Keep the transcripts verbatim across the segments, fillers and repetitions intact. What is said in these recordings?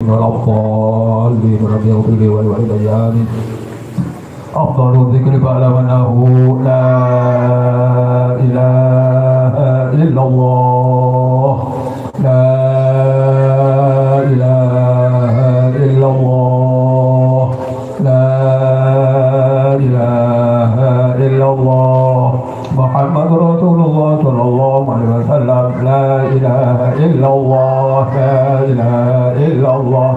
ولا الضالين. رب اغفر لي ولوالدي. آمين. أفضل الذكر فاعلم أنه لا إله إلا الله. لا إله إلا الله. لا إله إلا الله. محمد رسول الله صلى الله عليه وسلم. لا إله إلا الله. لا إله إلا الله.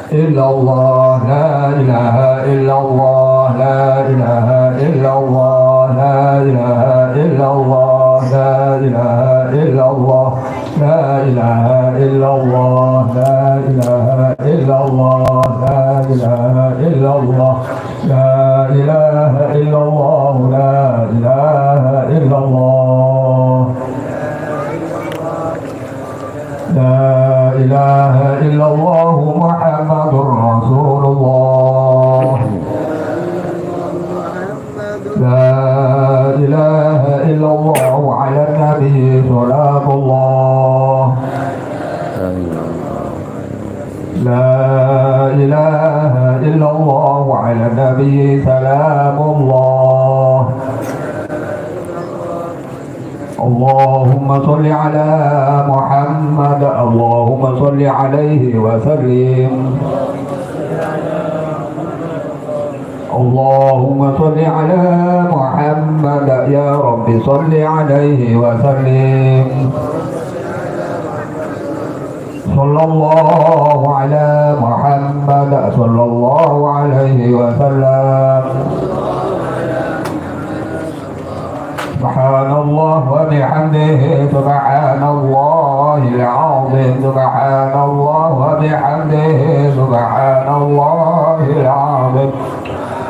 إلا الله، لا إله إلا الله، لا إله إلا الله، لا إله إلا الله، لا إله إلا الله، لا إله إلا الله، لا إله إلا الله، لا إله إلا الله، لا إله إلا الله، لا إله إلا الله. لا إله إلا الله محمد رسول الله. لا إله إلا الله على النبي صلاة الله. لا إله إلا الله على النبي سلام الله. اللهم صل على محمد، اللهم صل عليه وسلم. اللهم صل على محمد، يا رب صل عليه وسلم. صلى الله على محمد، صلى الله عليه وسلم. سبحان الله وبحمده، سبحان الله العظيم، سبحان الله وبحمده، سبحان الله العظيم.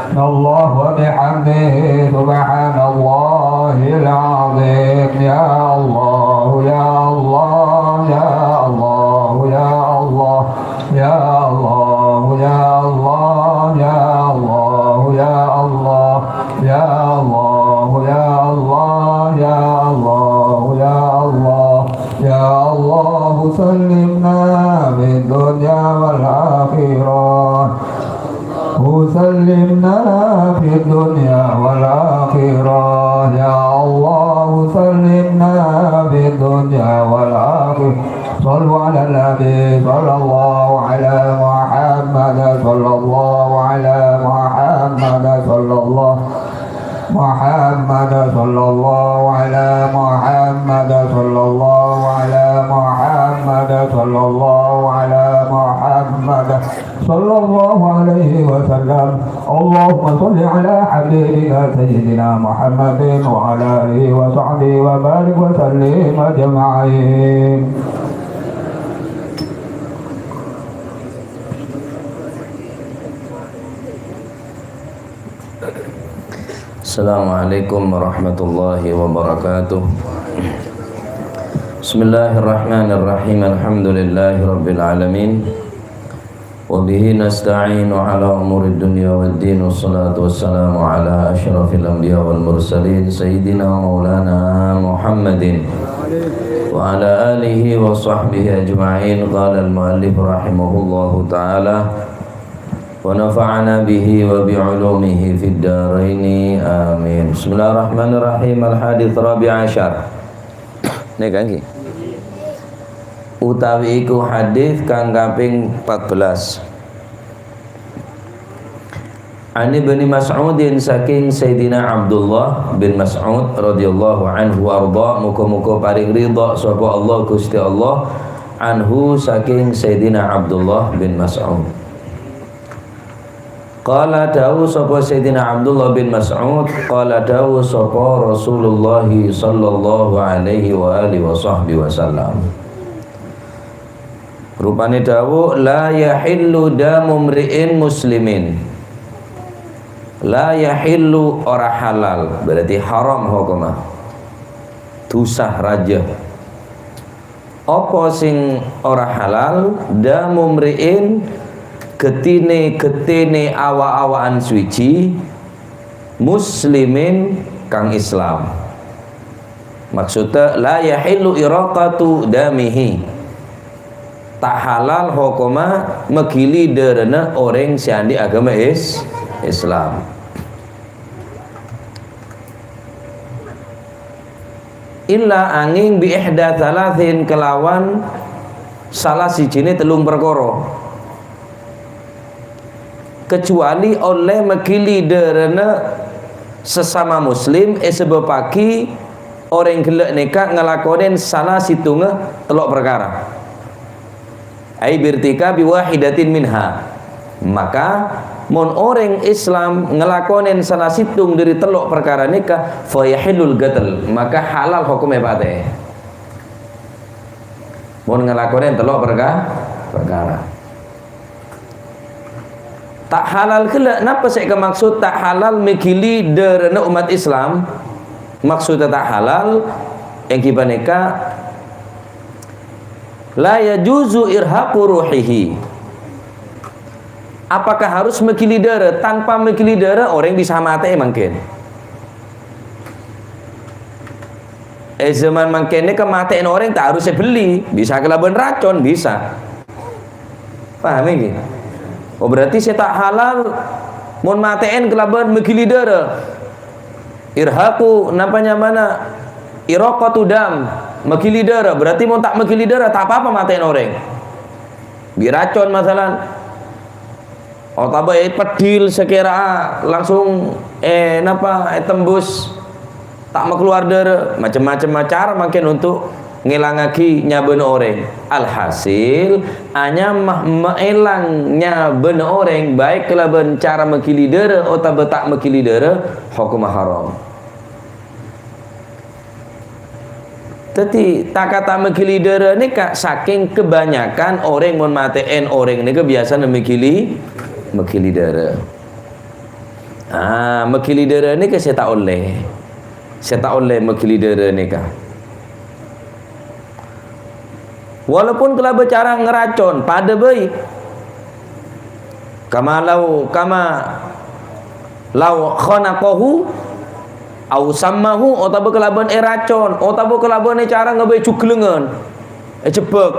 سبحان الله وبحمده، سبحان الله العظيم. يا الله، يا الله، يا الله، يا الله. يا الله، يا الله، يا الله، يا الله. يا الله، يا الله، يا الله، يا الله، يا الله، سلمنا في الدنيا والآخرة. وسلمنا في الدنيا والآخرة. يا الله، سلمنا في الدنيا والآخرة. صلوا على النبي، صلى الله على محمد، صلى الله على محمد، صلى الله محمد، صلى الله على محمد، صلى الله على محمد، صلى الله على محمد، صلى الله عليه وسلم. اللهم صل على حبيبنا سيدنا محمد وعلى آله وصحبه وبارك وسلم أجمعين. Assalamualaikum warahmatullahi wabarakatuh. Bismillahirrahmanirrahim. Alhamdulillahi rabbil alamin. Wa bihi nasta'inu ala umurid dunya wad din. Wassalatu wassalamu ala asyrafil anbiya wal mursalin, sayyidina wa maulana Muhammadin wa ala alihi wa sahbihi ajma'in. Qala al-muallif rahimahullahu ta'ala, wa nafa'ana bihi wa bi ulumihi fid daraini. Amin. Bismillahirrahmanirrahim. Al-hadits rabi' asyar. Nèka ngghi. Utawi iku hadits kang kaping empat belas. An Ibni Mas'udin, saking Sayyidina Abdullah bin Mas'ud radhiyallahu anhu arda, muga-muga paring ridha sapa Allah, Gusti Allah, anhu, saking Sayyidina Abdullah bin Mas'ud. Qala, dawuh sapa Sayyidina Abdullah bin Mas'ud, qala, dawuh sapa Rasulullah sallallahu alaihi wa alihi wa sahbihi wasallam. Rupane dawuh, "La yahillu damu mri'in muslimin." La yahillu, ora halal, berarti haram hukumma. Dusa raja. Apa sing ora halal? Damu mri'in, getine, getene awa-awaan suci, muslimin, kang Islam. Maksudnya, la yahillu iraqatu damihi. Ta' halal hokomma magili dârâna orèng sè andi' aghâma Is-, Islam. Illa angèng bi ihda tsalatsin, kalawan sala sijine tellung parkara. Kecuali ollè magili dârâna sesama muslim èsabâbbhâghi orèng ghellâ' nèka ngalakonè sala sèttonga tello' parkara. Ai birtikabi wahidatin minha. Maka, mon orèng Islam ngalakonè sala sèttong dâri tello' parkara nèka, fa yahillul qatl, maka halal hokomma èpatè'è. Mon ngalakonè tello' parka-, parkara. Ta' halal ghellâ', napa sè èkamaksud ta' halal magili dârâna ommat Islam? Maksudda ta' halal, èngghi panèka, la yajuzu irhaqu ruhihi. Apakah harus magili dârâ? Tanpa magili dârâ, orèng bisa matè'è mangkèn. È zaman mangkèn nèka matè'èn orèng ta' harus èbelli, bisa kalabân racon, bisa. Paham èngghi? Oh, berarti sè ta' halal mon matè'èn kalabân magili dârâ. Irhaqu, napa nyamana? Iraqatu dam, magili dârâ. Berarti mon ta' magili dârâ, ta' apa-apa matè'èn orèng. Bi' racon, masalan. Otabâ èpeddhil sakèra'a langsung, eh, napa, ètembus, ta' makalowar dârâ, macem-macem cara mangkèn untuk ngèlangaghi nyabâna orèng. Alhasil, anyama maèlang nyabâna orèng, baik kalabân cara magili dârâ otabâ ta' magili dârâ, hokomma haram. Dhâddhi, ta' kata magili dârâ nèka, sakèng kabanyakan orèng mon matè'èn orèng nèka biyasana magili, magili dârâ. Ah, magili dârâ nèka sè ta' ollè. Sè ta' ollè magili dârâ nèka. Walaupun kalabân cara ngaracon, padâ bhâi. Kama lau, kama lau khanaqahu, au sammahu, otabâ kalabân èracon, otabâ kalabân è cara ngabâi jhuglângan, èjebbhâk.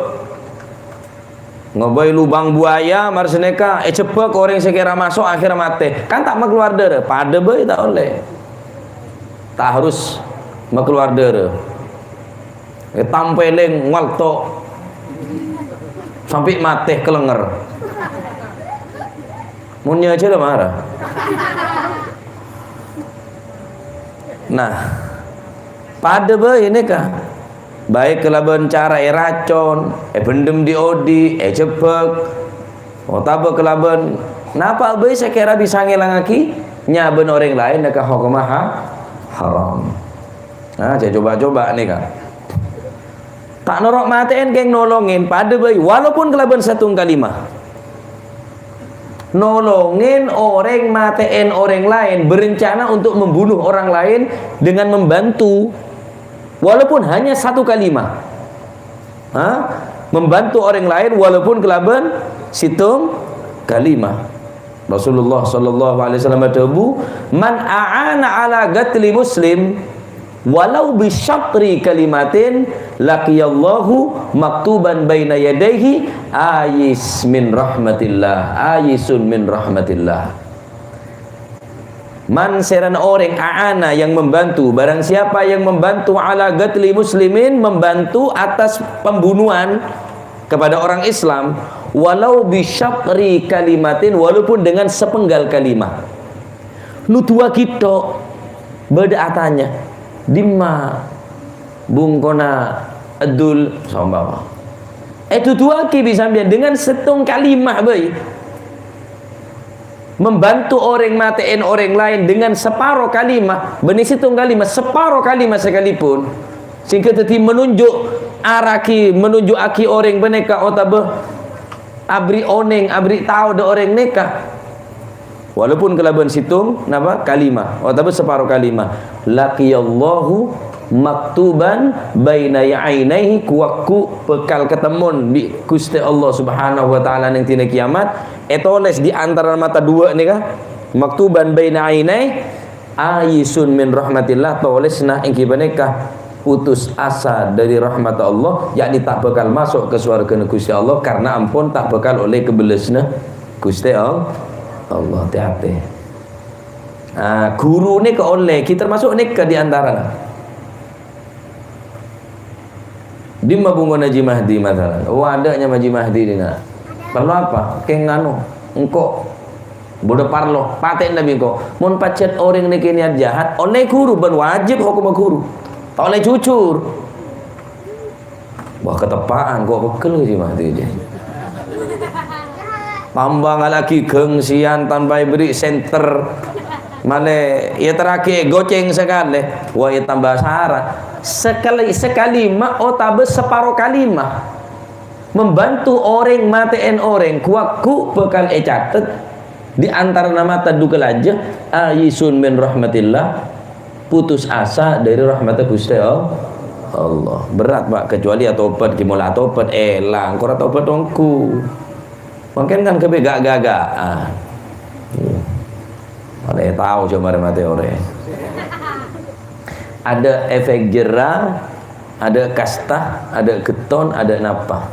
Ngabâi lubang buaya, marè sanèka, èjebbhâk orèng sè kèra maso', akhèrra matè. Kan ta' makalowar dârâ, padâ bhâi ta' ollè. Ta' harus makalowar dârâ. Ètampèlè ngwalto sampè' matè kalènger. Mon nyajâ la mara. Nah, padâ bhâi nèka. Baik kalabân cara èracon, èbhendhem dhi'-odhi', èjebbhâk, otabâ kalabân napa bhâi sè kèra bisa ngèlangaghi nyabâna orèng laèn nèka hokomma ha-, haram. Nah, jhâ' coba-coba nèka. Ta' noro' matè'èn kèng nolongèn, padâ bhâi, walaupun kalabân sèttong kalimah. Nolongèn orèng matè'èn orèng laèn, berencana untuk membunuh orang lain dengan membantu, walaupun hanya satu kalimah. Ha? Membantu orang lain walaupun kalabân sèttong kalimah. Rasulullah sallallahu alaihi wasallam adhâbu, "Man a'ana ala qatli muslim walau bi syatri kalimatin laqiyallahu maktuban baina yadaihi ayis min rahmatillah, ayisun min rahmatillah." Man, sèrana orèng, a'ana, yang membantu, barang siapa yang membantu ala qatli muslimin, membantu atas pembunuhan kepada orang Islam, walau bi syatri kalimatin, walaupun dengan sepenggal kalimat. Nuduwâghi tok, bâdâ atanya, "Dimma bungkona Abdul?" Seumpama. Èduduwâghi bi' sampèyan dengan sèttong kalimah bhâi. Membantu orèng matè'èn orèng laèn dengan saparo kalimah, bânnè sèttong kalimah, saparo kalimah sakalipun, sehingga dhâddhi menunjuk araghi, menunjukaghi orèng panèka otabâ aberri' onèng, aberri' tao dâ' orèng nèka. Walaupun kalabân sèttong, napa, kalimah, otabâ saparo kalimah. Laqiyallahu maktuban baina ainaihi, ku-, ku bhâkal katemmon bi' Ghustè Allah Subhanahu wa Ta'ala neng dina kiyamat, ètolès di antara mata duwâ' nèka, maktuban baina ainaihi, ayisun min rahmatillah, tolèsna èngghi panèka, putus asa dari rahmat Allah, yakni ta' bhâkal maso' ka sowarghâna Ghustè Allah karna ampon ta' bhâkal ollè kabellasânna Ghustè All-, Allah. Tè-atè. Ah, ghuru nèka ollè, ghi' termasuk nèka di antarana. Dimma bungkona Haji Mahdi, masalan? Oh, adâ' nyama Haji Mahdi dinna'. Parlo apa? Kèng anu, engko' bâdâ parlo, patè'na bi' engko'. Mon pajhât orèng nèka niat jahat, ollè ghuru, bân wajib hokomma ghuru. Ta' ollè jujur. Wah, kateppa'an, ko' pegghel Haji Mahdi, jâ. Tambâ ngallaghi ghângsiyan tanpa èberri' senter. Malè, èyaterraghi gocèng sakalè. Wah, ètambâ sara. Sakali, sakalima otabâ saparo kalima. Membantu orèng matè'èn orèng, ghu-, ghu bhâkal ècatet di antarana mata dhu kalajâ, ayisun min rahmatillah, putus asa dari rahmatta Ghustè All-, Allah. Berat, Pak, kecuali ya tobat, gimana tobat, èlang, ora tobat ongghu. Mangkèn kan kèbâ ga'-gaga'an. Iya. Ada yang tahu coba mati orèng. Ada efek jera, ada kasta, ada getton, ada napa.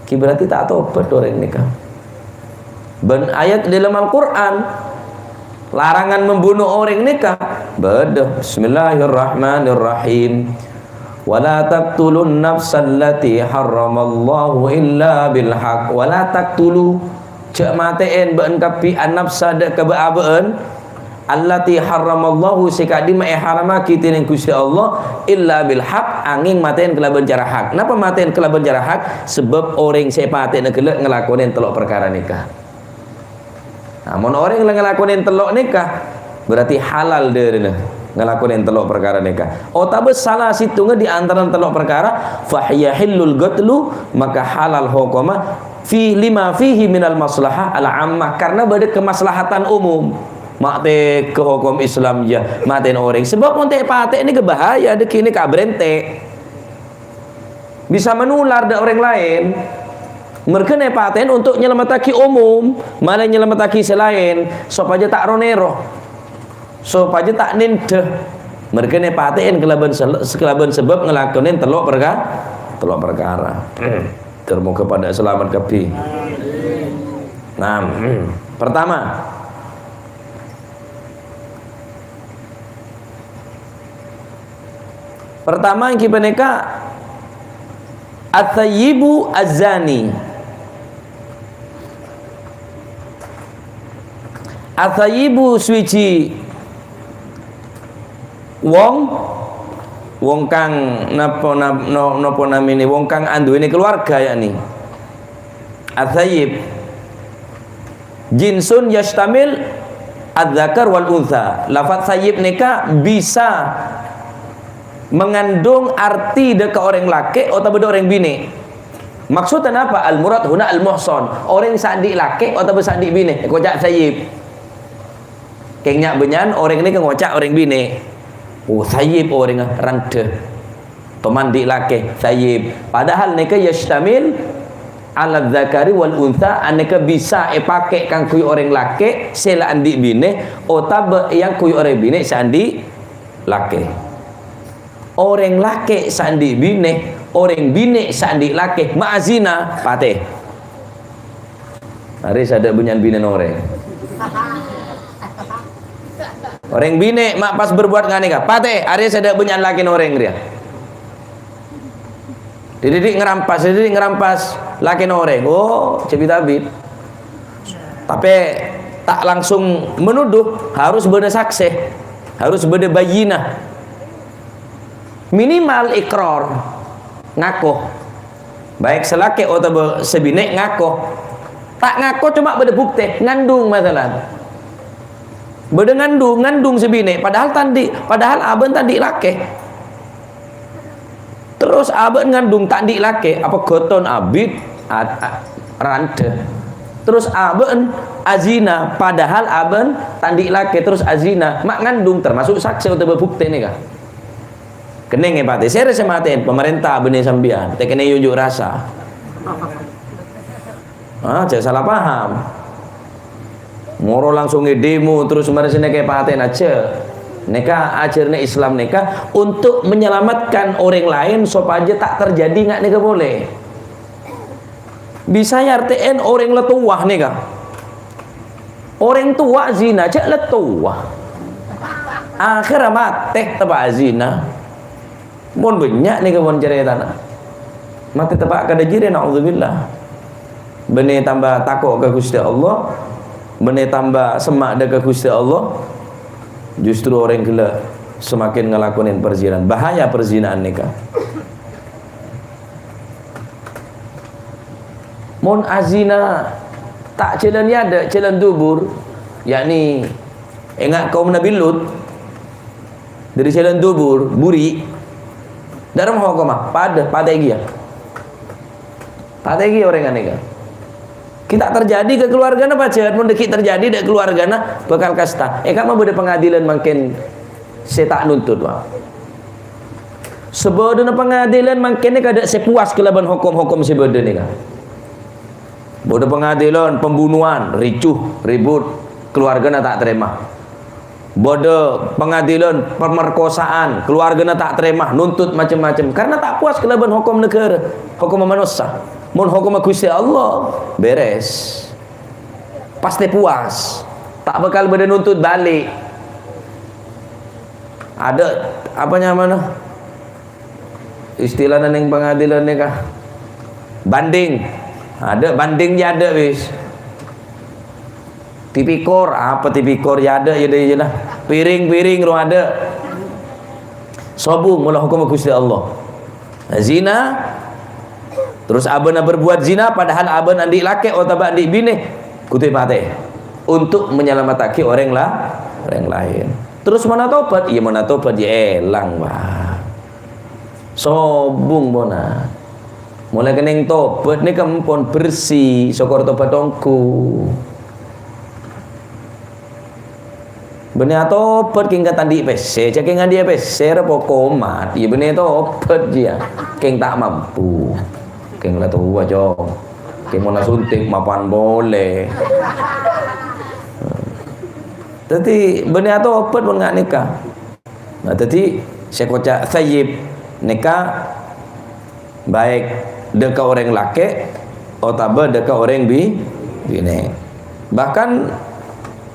Ki berarti ta' tobat orèng nèka. Bân ayat di dalam Al-Qur'an, larangan membunuh orèng nèka. Bâdâ. Bismillahirrahmanirrahim. "Wa la taqtulun nafsallati harramallahu illa bil haq." "Wa la taqtulu," jhâ' matè'èn bâ'ân kabbhi, "an-nafsa," dâ' ka bâ'-abâ'ân, "allati harramallahu," sè ka'dimma èharammaghi dhinèng Ghustè Allah, "illa bil haq," angèng matè'èn kalabân cara hak. Napa matè'èn kalabân cara hak? Sabâb orèng sè èpatè'ana ghellâ' ngalakonè tello' parkara nèka. Nah, mon orèng la ngalakonè tello' nèka, berarti halal dârâna ngalakonè tello' parkara nèka. Otabâ sala sèttongnga di antarana tello' parkara, "Fahiya hillul qatlu," maka halal hokomma, "fi lima fihi minal maslahah al ammah," karena bâdâ kemaslahatan umum. Ma' tèga hokom Islam, jâ, matè'èn orèng. Sabâb mon ta' èpatè'è nèka bahaya, dâgghi' nèka abrèntè'. Bisa menular dâ' orèng laèn. Merghâna èpatè'è untuk nyalamettaghi umum, malè nyalamettaghi sè laèn, sopajâ ta' ro-nèro, sopajâ ta' nèndhâ. Merghâna èpatè'è kalabân sel-, kalabân sabâb ngalakonè tello' parka-, tello' parkara. Ter-, moghâ padâ salamet kabbhi. Nah, pertama, Pertama, èngghi panèka, "Atsayyibu az-zani." Atsayyibu suwiji wong, wong kang napa, nap-, no-, napa namènè, wong kang anduwènè keluarga, yakni. At-thayyib. Jinsun yashtamil adz-dzakar wal untsa. Lafaz thayyib nèka bisa mengandung arti dâ' ka orèng lakè' otabâ dâ' orèng binè'. Maksudnya napa? Al-murad huna al-muhsan. Orèng sè andi' lakè' otabâ sè andi' binè'. Èkoca' thayyib. Kèng nya'-bânnya'an orèng nèka ngoca' orèng binè'. Oh, thayyib orèngnga, randhâ. Toman andi' lakè', thayyib. Padahal nèka yashtamil ala dzakari wal untsa, anèka bisa èpakè kaangghuy orèng lakè' sè la andi' binè', otabâ èangghuy orèng binè' sè andi' lakè'. Orèng lakè' sè andi' binè', orèng binè' sè andi' lakè', ma' azina, patè. Arè sè adâ' bânnya'an binèna orèng. Orèng binè' ma' pas berbuat nganèka, patè, arè sè adâ' bânnya'an lakèna orèng rèya. Dhi-, dhi-, dhi-, ngerampas, dhi-, dhi-, ngerampas lakèna orèng. Oh, jâ' bit-abit. Tapè ta' langsung menuduh, harus bâdâ saksè, harus bâdâ bayyinah. Minimal ikrar, ngako. Baik sè lakè' otabâ sè binè' ngako. Ta' ngako coma bâdâ buktè, ngandung masalan. Bâdâ ngandung, ngandung sè binè', padahal ta' andi', padahal abâ'na ta' andi' lakè'. Terros abâ'na ngandung ta' andi' lakè', apa ghâton abit, a-, a-, randhâ. Terros abâ'na azina, padahal abâ'na ta' andi' lakè', terros azina, ma' ngandung termasuk saksè otabâ buktè nèka. Kennèng èpatè. Sèra sè matè'è? Pamarènta bânnè sampèyan. Ta' kennèng unjuk rasa. Ah, jâ' salah paham. Moro langsung èdemo terros marè sè nèka èpatè'è, jâ'. Nèka ajhârânna Islam nèka untuk menyelamatkan orèng laèn sopajâ ta' terjadi nga' nèka polè. Bisa èartè'è orèng la towa nèka. Orèng towa zina, jhâ' la towa. Akhèrra matè teppa' zina. Mon bânnya' nèka mon carètana. Matè teppa' kadhâjâriyâ, naudzubillah. Bânnè tamba tako' ka Ghustè Allah, bânnè tamba semma' dâ' ka Ghustè Allah, justru orèng ghellâ' semakin ngalakonè perzinaan. Bahaya perzinaan nèka. Mon azina ta' jhâlân è adâ', jhâlân dubur, yakni enga' kaum Nabi Lut, dâri jhâlân dubur, buri', dâ'remma hokomma, padâ, patè'è kèya. Patè'è kèya orèng ghânèka. Ghi' ta' terjadi ka keluargana pajhât, mon dâgghi' terjadi dâ' keluargana bhâkal kasta. È ka'emma bâdâ pengadilan mangkèn sè ta' nuntut, Pak. Sabâdâna pengadilan mangkèn nèka dâ' sè puas kalabân hokom-hokom sè bâdâ nèka. Bâdâ pengadilan pembunuhan, ricu, ribut, keluargana ta' tarèma. Bâdâ pengadilan pemerkosaan, keluargana ta' tarèma, nuntut macem-macem. Karena ta' puas kalabân hokom naghârâ, hokomma manossa. Mon hokomma Ghustè Allah, bèrès. Pastè puas. Ta' bhâkal bâdâ nuntut bâli'. Adâ', apa nyamana? Istilana neng pengadilan nèka. Banding. Adâ' banding jâ adâ' wis. Tipikor, apa tipikor jâ adâ' jâ dâ' jâ lah. Piring-piring ro adâ'. Sobung molaè hokomma Ghustè Allah. Zina, terros abâ'na berbuat zina, padahal abâ'na andi' lakè' otabâ andi' binè, kodhu èpatè'è. Untuk menyelamataghi orèng la-, orèng laèn. Terros mon atobhât, iyâ mon atobhât, iyâ èlang, Pak. Sobung pona. Molaè kennèng tobhât nèka empon bersih, sokor tobhât ongghu. Bânnè atobhât kèng ta' andi' pèssè, jâ kèng andi' pèssè rè pokomat, iyâ bânnè tobhât jiyâ. Kèng ta' mampu. Kèng la towa, Cong. Kèng mon asuntik mapan polè. Dhâddhi bânnè atobhât mon nga' nèka. Nah, dhâddhi sè èkoca' thayyib nèka baik dâ' ka orèng lakè' otabâ dâ' ka orèng bi-, binè'. Bahkan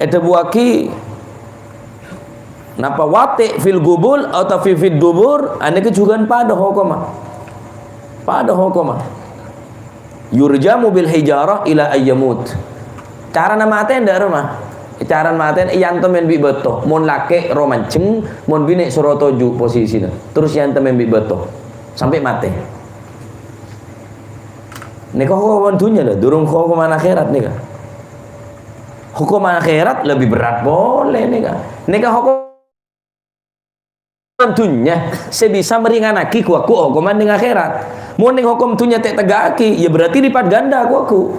èdhâbuwâghi napa wati' fil qubul otabâ fi, fid dubur, anèka jhughân padâ hokomma. Padâ hokomma. Yurjamu bil hijarah ila ayyamut. Carana matè dâ' remma. Carana matè èyantem bi' bâto. Mon lakè' ro manjheng, mon binè' soro toju' posisina. Terros èyantem bi' bâto. Sampè' matè. Nèka hokoman dhunnya lho, durung hokoman akhèrat nèka. Hokoman akhèrat lebih berat polè nèka. Nèka hokom dhunnya sè bisa meringanaghi ghu-, ghu-, hokoman neng akhèrat. Mon neng hokom dhunnya ta' ètegga'aghi, ya berarti lipat ganda ghu-, ghu-,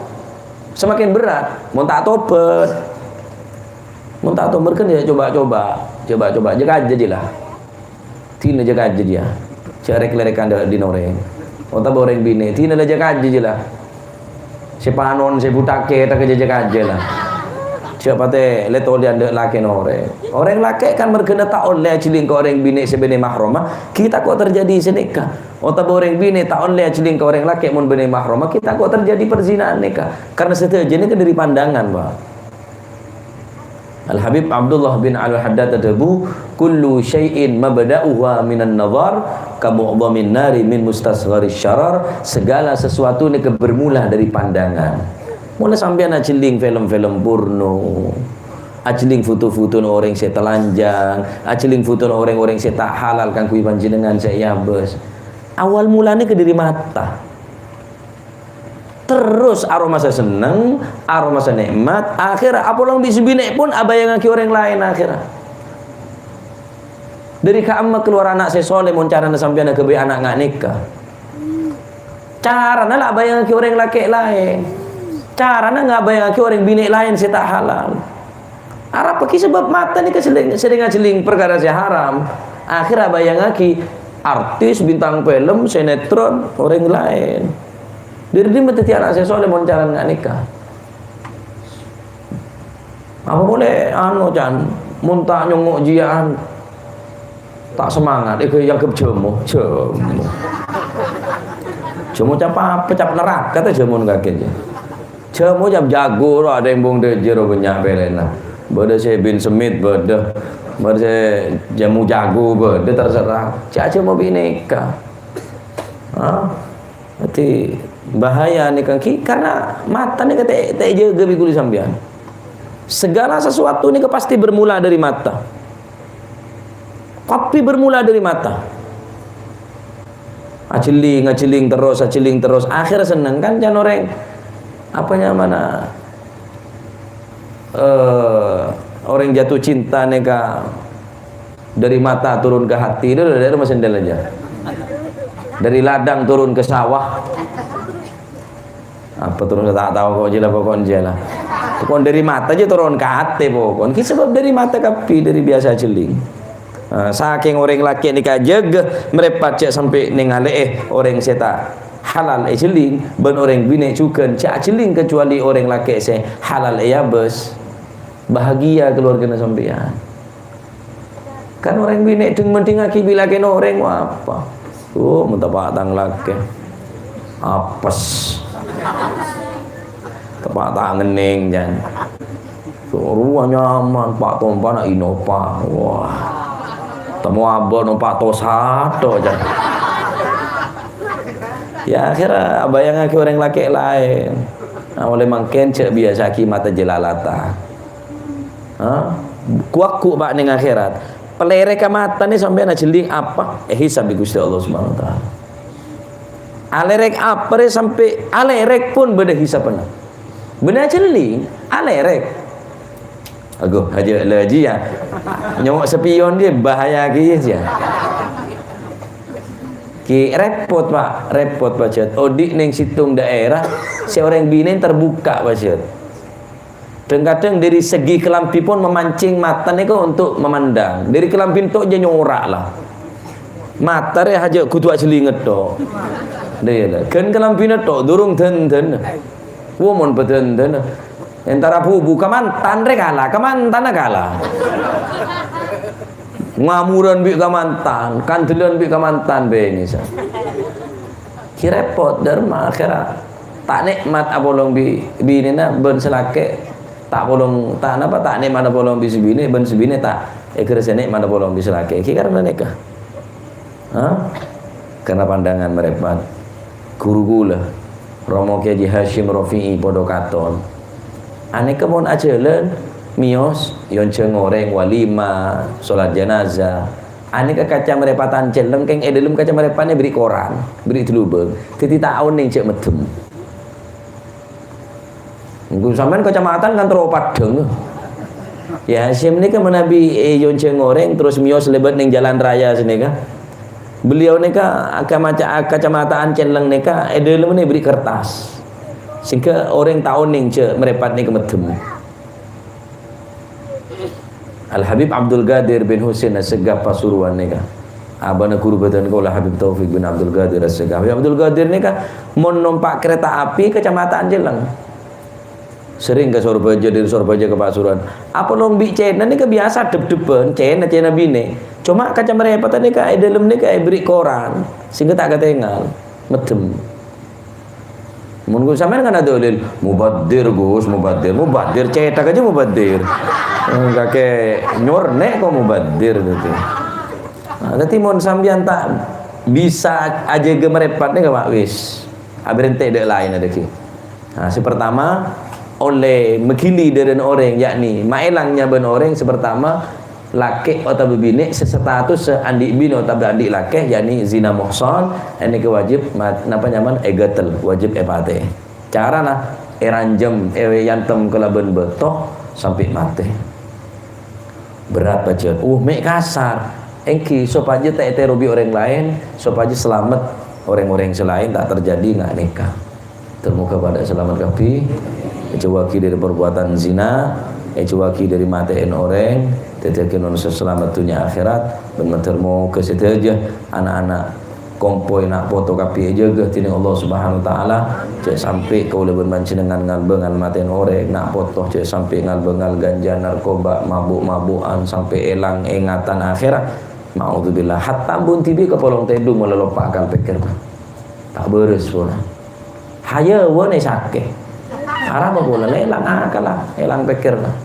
semakin berat. Mon ta' tobhât, mon ta' tobhât kan ya coba-coba, coba-coba, jâ kajâ jiyâ lah. Dina jâ kajâ jiyâ. Jâ rèk-lèrèkan dâ-, dina orèng. Otabâ orèng binè', dina la jâ kajâ jiyâ lah. Sè panon, sè bhuta kèta' kajâ jâ kajâ la. Jâ patè lè-tolèyan dâ' lakèna orèng. Orèng lakè' kan merghâna ta' ollè ajhilling ka orèng binè' sè bânnè mahromma, ghi' tako' terjadi sanèka. Otabâ orèng binè' ta' ollè ajhilling ka orèng lakè' mon bânnè mahromma, ghi' tako' terjadi perzinahan nèka. Karena sadhâjâna nèka dâri pandangan, Pak. Al-Habib Abdullah bin Al-Haddad adhâbu, "Kullu syai'in mabda'uha minan nazar, ka mu'dhamin nari min mustasgharis syarar." Segala sesuatu nèka bermula dari pandangan. Mula sampèyan ajhilling film-film porno, ajhilling foto-fotona orèng sè telanjang, ajhilling fotona orèng-orèng sè ta' halal kaangghuy panjhennengngan sè èabâs. Awal mulana nèka dâri mata. Terros aromasa senneng, aromasa nè'mat, akhèrra apolong bi' sè binè' pon abâjângaghi orèng laèn akhèrra. Dâri ka'emma kalowar ana' sè soleh mon carana sampèyan aghâbây ana' nga' nèka. Carana la abâjângaghi orèng lakè' laèn. Carana ngabâjângaghi orèng binè' laèn sè ta' halal. Arapa ghi sabâb mata nèka sering, sering ajhilling parkara sè haram. Akhèrra abâjângaghi artis, bintang film, sinetron, orèng laèn. Dâri dimma dhâddhi ana' sè soleh mon carana nga' nèka? Apa polè, anu, can, mon ta' nyongngo' jiyâ'ân, Ta' semangat, èghâ èangghep jhâmo, jhâmo. Jhâmo cap apa? Cap neraka ta jhâmo kakè jâ. Jhâmo cap jhâghur, adâ' embung dâjâr bânnya' pèlèna. Bâdâ sè bin semit, bâdâ. Bâdâ sè jhâmo jhâghur, bâdâ, terserah. Ca' jhâmo binèka. Hah? Dhâddhi, bahaya nèka, Ki, karena mata nèka ta', ta' èjâgâ bi' kulâ sampèyan. Segala sesuatu nèka pasti bermula dari mata. Tapi bermula dari mata. Ajhelling, ajhelling terros, ajhelling terros. Akhir senneng kan can orèng, apa nyamana, eh, orèng jatuh cinta nèka dari mata turun ke hati, itu dari rumah sendal aja. Dari ladang turun ke sawah. Apa turun, ta' tao kok, jâ la, pokok jâ la. Pokok dari mata aja turun ke hati pokok. Ki sebab dari mata kabbhi, dari biasa ajhelling. Nah, sakèng orèng lakè' nèka jâgâ mrèpat jhâ' sampè' nèngalè'è orèng sè ta' halal èjhelling, bân orèng binè' jhughân jhâ' ajhelling kecuali orèng lakè' sè halal èabâs. Bahagia keluargana sampèyan. Kan orèng binè' dhing-mendhingngaghi bi' lakèna orèng, wah, apa? Oh, mon teppa' tang lakè. Apes. Teppa' ta' ngennèng, jân. Rowa nyaman, pa' tompana Innova. Wah. Tamo abâ' nompa' Tosa tok, jân. Ya, akhirnya abhâjângngaghi orèng lakè' laèn. Nah, ollè mangkèn jhâ' biyasa'aghi mata jelalatan. Ha? Ghu-lagghu, Pa', neng akhèrat. Palèrè ka matana sampèyan ajhelling apa? Èhisab bi' Ghustè Allah Subhanahu wa Ta'ala. Alèrèk apa rè sampè' alèrèk pon bâdâ hisabbhâ. Bânnè ajhelling, alèrèk. Aduh, aja lagi ya. Nyamana spion dia bahaya gitu ya. Ki repot, Pa', repot, Pa' Jat. Odi' neng sèttong daerah, sè orèng binè' terbuka, Pa' Jat. Kadhâng-kadhâng dâri segi kalambhi pon memancing mata nèko untuk memandang. Dâri kalambhi tok jhâ' nyorak la. Mata rè hajhâ' kodhu ajhelling tok. Lha iyâ la. Ghân kalambhina tok, durung dândân. Wo, mon padândân. Entara bubu kamantan rè kala, kamantana kala. Ngamoran bi' kamantan, kandellân bi' kamantan bânnè sa. Ki repot, dârma akhèra. Ta' nè'mat apolong bi' binèna bân sè lakè'. Ta' polong, ta' napa, ta' nè'mat apolong bi' sè binè', bân sè binè' ta' èghârâsè nè'mat apolong bi' sè lakè'. Ki karna nèka. Ha? Karna pandangan marèpat. Ghuru kaulâ, Romo Kè Haji Hasyim Rafi'i padâ katon. Anèka mon ajhâlân, mèyos, èonjhâng orèng, walimah, sholat jenazah. Anèka kaca marèpatan celleng, kèng è dâlem kaca marèpatna èberri' koran, èberri' dâlubâng. Dhâddhi ta' onèng jhâ' meddhem. Engko' sampèyan kacamatan kan terro padhâng. Ya, Hasyim nèka manabi èonjhâng orèng terros mèyos lèbât neng jalan raya sanèka. Beliau nèka kamaca-, kacamataan celleng nèka è dâlemma èberri' kertas. Sehingga orèng ta' onèng jhâ' marèpat nèka meddhem. Al-Habib Abdul Qadir bin Husain Assegaf Pasuruan nèka. Abana ghuru bhâdhân kaulâ Habib Taufik bin Abdul Qadir Assegaf. Habib Abdul Qadir nèka mon nompa' kereta api kacamatan celleng. Sering ka Sorbhâjâ, dâri Sorbhâjâ ka Pasuruan. Apolong bi' cèna nèka biyasa dhep-dhebbhân, cèna, cèna binè'. Coma kaca marèpatan nèka è dâlem nèka èberri' koran, sehingga ta' katèngal, meddhem. Mon Gus sampèyan kan ada dalil, "Mubadzir, Gus, mubadzir." Mubadzir, cèthak aja mubadzir. Eh, kakè nyurnè' kok mubadzir gitu. Nah, dhâddhi mon sampèyan ta' bisa ajâgâ marèpat nèka, Pa', wis. Aberhenti dâ' laèn adâghi. Nah, sè pertama, ollè maghili dârân orèng, yakni maèlang nyabân orèng, sè pertama, lakè' otabâ binè' sè status sè andi' binè otabâ andi' lakè', yakni zina muhsan, ènèka wajib ma-, napa nyamana èghâtel, wajib èpatè'è. Carana èranjhâm, èyantem kalabân bâto sampè' matè. Berat, Pa' Jat. Uh, mè' kasar. Èngghi, sopajâ ta' ètèrobi orèng laèn, sopajâ salamet orèng-orèng sè laèn ta' terjadi nga' nèka. Termoga padâ salamet kabbhi. Èjhâuwaghi dâri parbuatan zina, èjhâuwaghi dâri matè'èn orèng, dhâddhiyâghi manossa salamet dhunnya akhèrat, bân mator moga sadhâjâ ana'-ana' kompoy na' poto kabbhi èjâgâ dhinèng Allah Subhanahu wa Ta'ala. Jhâ' sampè' kaulâ bân panjhennengngan ngalbângal matè'èn orèng, na' poto jhâ' sampè' ngalbângal ganja, narkoba, mabuk-mabukan, sampè' èlang ingatan akhèrat. Naudzubillah. Hatta bun dhibi' kapolong tèdung molaè loppa akal pèkkèr, Pak. Ta' bârâs pola. Hayawan è sakè'. Arapa pola, èlang akal, èlang pèkkèr, Pak.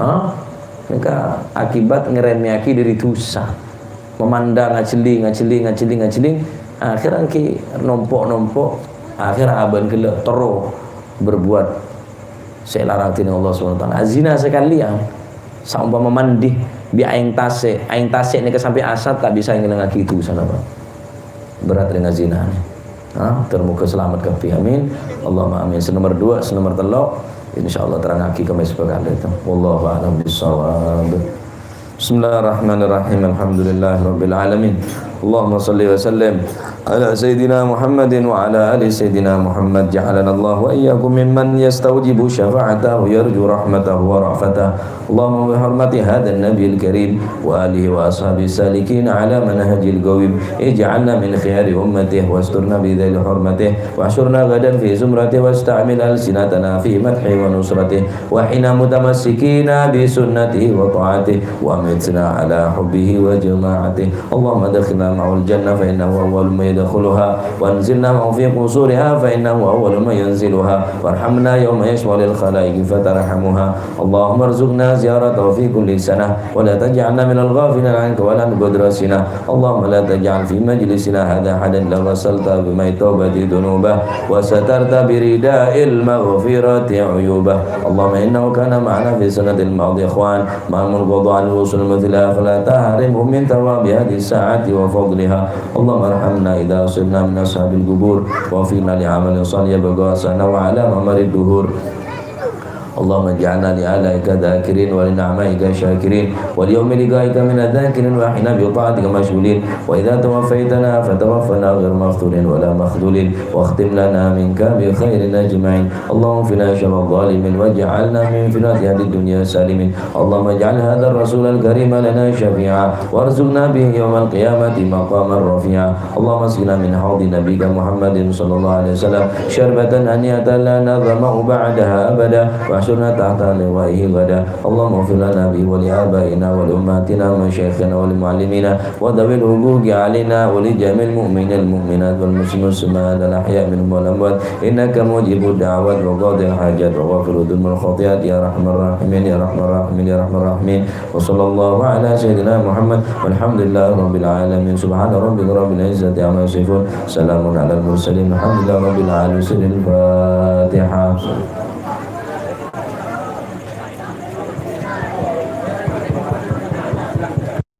Hah? Nèka akibat ngarèmèyaghi dâri dhusa. Memandang ajelling, ajelling, ajelling, ajelling. Akhèr èngghi nompo'-nompo'. Akhèr abâ'na ghellâ' terro berbuat sè èlarang dhinèng Allah Subhanahu wa Ta'ala. Zina sakalèyan, saompama mandi bi' aèng tasè', aèng tasè' nèka sampè' asat ta' bisa ngèlangaghi dhusana, Pak. Berat rèng zina nè. Ha, termoga selamat kabbhi. Amin. Allahumma amin. Sè nomer dua, sè nomer tello', insyaallah terangaghi ka mèspa kali itu. Wallahu a'lam bishawab. Bismillahirrahmanirrahim. Alhamdulillahirabbil alamin. Allahumma shalli wa sallim ala sayyidina Muhammadin wa ala ali sayyidina Muhammad. Ja'alana Allah wa iyyakum mimman yastawjibu syafa'atahu yarju rahmatahu wa ra'fatah. Allahumma bi hurmati hadzan nabiyil karim wa alihi wa ashabihi salikin ala manhajil qawim. Ij'alna min khiyari ummatihi wasturna bi dhilli hurmatihi. Wahsyurna ghadan fi zumratihi wasta'mil alsinatana fi madhihi wa nusratihi. Wa ahyina mutamassikina bi sunnatihi wa ta'atihi. Wa amitna ala hubbihi wa jama'atihi. Allahumma adkhilna ma'ahul jannah fa innahu awwalu man yadkhuluha. Wa anzilna ma'ahu fi qusuriha fa innahu awwalu man yanziluha. Warhamna yawma yashfa'u lil khalaiqi fatarhamuha. Allahumma arzuqna ziyaratahu fi kulli sanah. Wa la taj'alna minal ghafilin anka wa la nuqaddiru sinah. Allahumma la taj'al fi majlisina hadza ahadan illa ghassalta bima'it taubati dzunubahu wa satarta birida'il maghfirati uyubahu. Allahumma innahu kana ma'ana fi sanatil madiyah ikhwan ma'al muqadda'a al wusul mithliha fala tahrimhum min thawabi hadhihi sa'ati wa fadliha. Allahumma arhamna idza sirna min ashabil qubur wa waffiqna li amalin shalih yabqa asana wa ala mamarid duhur. اللهم اجعلنا لآلائك ذاكرين ولنعمائك شاكرين وليوم لقائك من الذاكرين وأحينا بطاعتك مشغولين وإذا توفيتنا فتوفنا غير مفتونين ولا مخذولين واختم لنا منك بخير أجمعين. اللهم اكفنا شر الظالمين واجعلنا من فتنة أهل الدنيا سالمين. اللهم اجعل هذا الرسول الكريم لنا شفيعا وارزقنا به يوم القيامة مقاما رفيعا. اللهم اسقنا من حوض نبيك محمد صلى الله عليه وسلم شربة هنيئة لا نظمأ بعدها أبدا واحشرنا تحت لوائه غدا. اللهم اغفر لنا به ولآبائنا ولأمهاتنا ومشايخنا ولمعلمينا وذوي الحقوق علينا ولجميع المؤمنين والمؤمنات والمسلمين والمسلمات الأحياء منهم والأموات إنك مجيب الدعوات وقاضي الحاجات وغافر الذنوب والخطيئات يا أرحم الراحمين يا أرحم الراحمين يا أرحم الراحمين. وصلى الله على سيدنا محمد والحمد لله رب العالمين. سبحان ربك رب العزة عما يصفون. سلام على المرسلين. الحمد لله رب العالمين. سر الفاتحة.